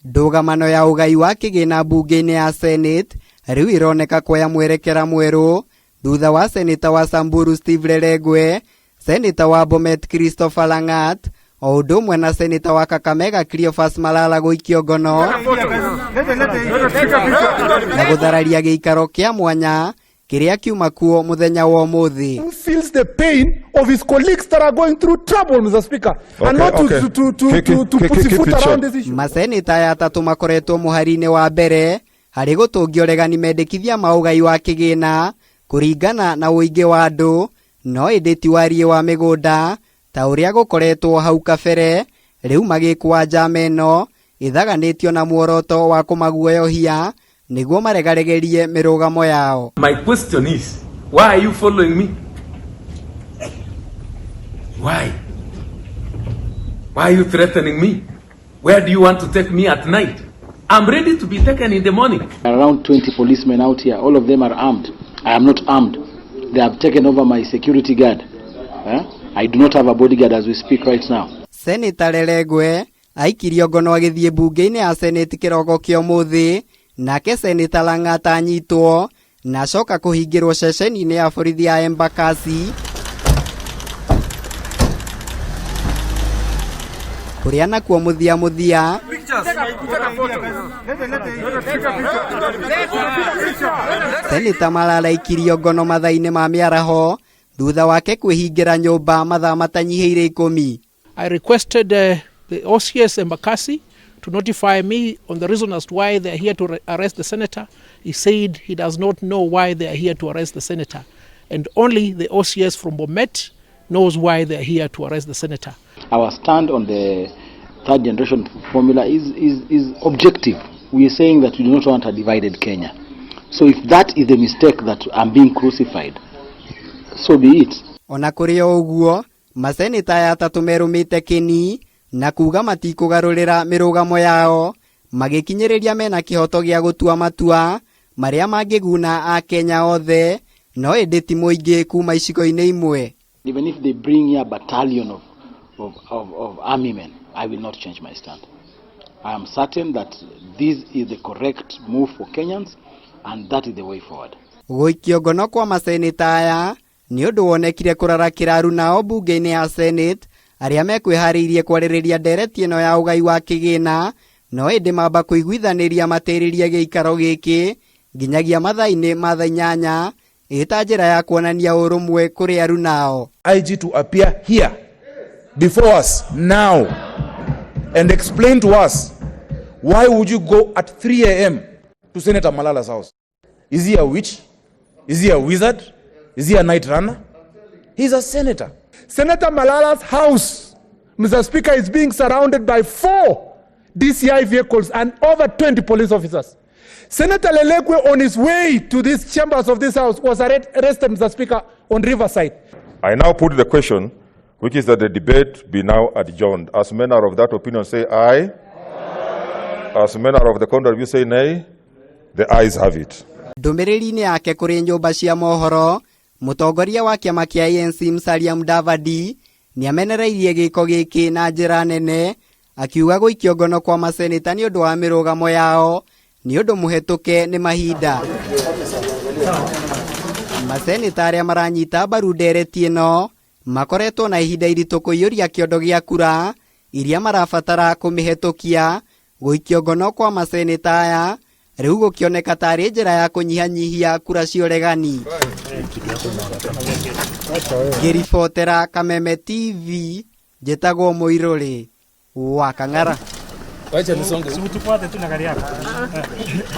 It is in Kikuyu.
Ndũgamano ya ũgai wa kĩgĩna mbunge-inĩ ya Senate rĩu ĩroneka kuoya mwerekera mwerũ thutha wa seneta wa Samburu Steve Lelegwe, seneta wa Bomet Christopher Langat o ũndũ ũmwe na seneta wa Kakamega Cleophas Malala gũikio ngono na gũthararia gĩikaro kĩa mwanya kĩrĩa kiuma kuo mũthenya wa ũmũthĩ. Who feels the pain of his colleagues that are going through trouble, Mr. Speaker, and Okay, not to, okay. to, to, Keep- to, to keep- put keep foot it around short. this issue. Maseneta aya atatũ makoretwo mũhari-inĩ wa mbere harĩ gũtũngia ũregani mendekithia ma ũgai wa kĩgĩna kũringana na ũingĩ wa andũ no ĩndĩ ti wariĩ wa mĩgũnda ta ũrĩa gũkoretwo hau kabere rĩu magĩkwa njama ĩno ĩthaganĩtio na muoroto wa kũmaguoyohia nĩguo maregaregerie mĩrũgamo yao. My question is, why are you following me? Why? Why are you threatening me? Where do you want to take me at night? I'm ready to be taken in the morning. Around 20 policemen out here. All of them are armed. I am not armed. They have taken over my security guard. Eh? I do not have a bodyguard as we speak right now. Seneta Lelegwe aikirio ngono agĩthiĩ mbunge-inĩ ya Senate kĩroko kĩa ũmũthĩ nake Seneta Lang'at anyitwo na acoka kũhingĩrwo ceceni-inĩ ya borithi ya Embakasi kũrĩa nakuo mũthia mũthia Seneta Malala aikirio ngono mathaa-inĩ ma mĩaraho thutha wake kwĩhingĩra nyũmba mathaa matanyihĩire ikũmi. I requested the OCS Embakasi to notify me on the reason as to why they are here to arrest the senator. He said he does not know why they are here to arrest the senator. And only the OCS from Bomet knows why they are here to arrest the senator. Our stand on the third generation formula is objective. We are saying that we do not want a divided Kenya. So if that is the mistake that I'm being crucified, so be it. Ona kũrĩ o ũguo maseneta aya atatũ merũmĩte kĩni na kuga matikũgarũrĩra mĩrũgamo yao magĩkinyĩrĩria mena kĩhoto gĩa gũtua matua marĩa mangĩguna akenya othe no ĩndĩ ti mũingĩ kuma icigo-inĩ imwe. Even if they bring here a battalion of army men, I will not change my stand. I am certain that this is the correct move for Kenyans, and that is the way forward. Gũikio ngono kwa maseneta aya nĩ ũndũ wonekire kũrarakĩra arunao mbunge-inĩ ya Senate arĩa mekwĩharĩirie kwarĩrĩria ndereti ĩno ya ũgai wa kĩgĩna no ĩndĩ mamba kũiguithanĩria matĩrĩrie gĩikaro gĩkĩ nginyagia mathaa-inĩ ma thaa inyanya ĩta njĩra ya kuonania ũrũmwe kũrĩ arunao. IG to appear here before us now and explain to us why would you go at 3 a.m. to Senator Malala's house? Is he a witch? Is he a wizard? Is he a night runner? He's a senator. Senator Malala's house, Mr. Speaker, is being surrounded by 4 DCI vehicles and over 20 police officers. Senator Lelegwe, on his way to these chambers of this house, was arrested, Mr. Speaker, on Riverside. I now put the question, which is that the debate be now adjourned. As men are of that opinion, say aye. As men are of the contrary view, say nay. The ayes have it. Ndũmĩrĩri-inĩ yake kũrĩ nyũmba cia mohoro mũtongoria wa kĩama kĩa ANC Musalia Mudavadi nĩamenereirie gĩko gĩkĩ na njĩra nene akiuga gũikio ngono kwa maseneta nĩ ũndũ wa mĩrũgamo yao nĩ ũndũ mũhetũke nĩ mahinda. Maseneta arĩa maranyita mbaru ndereti ĩno makoretwo na ihinda iritũ kũiyũria kĩondo gĩa kura iria marabatara kũmĩhetũkia gũikio ngono kwa maseneta aya rĩu gũkĩoneka tarĩ njĩra ya kũnyihanyihia kura cia ũregani. Ngĩribotera Kameme TV njĩtagwo Mũirũrĩ wa Kang'ara.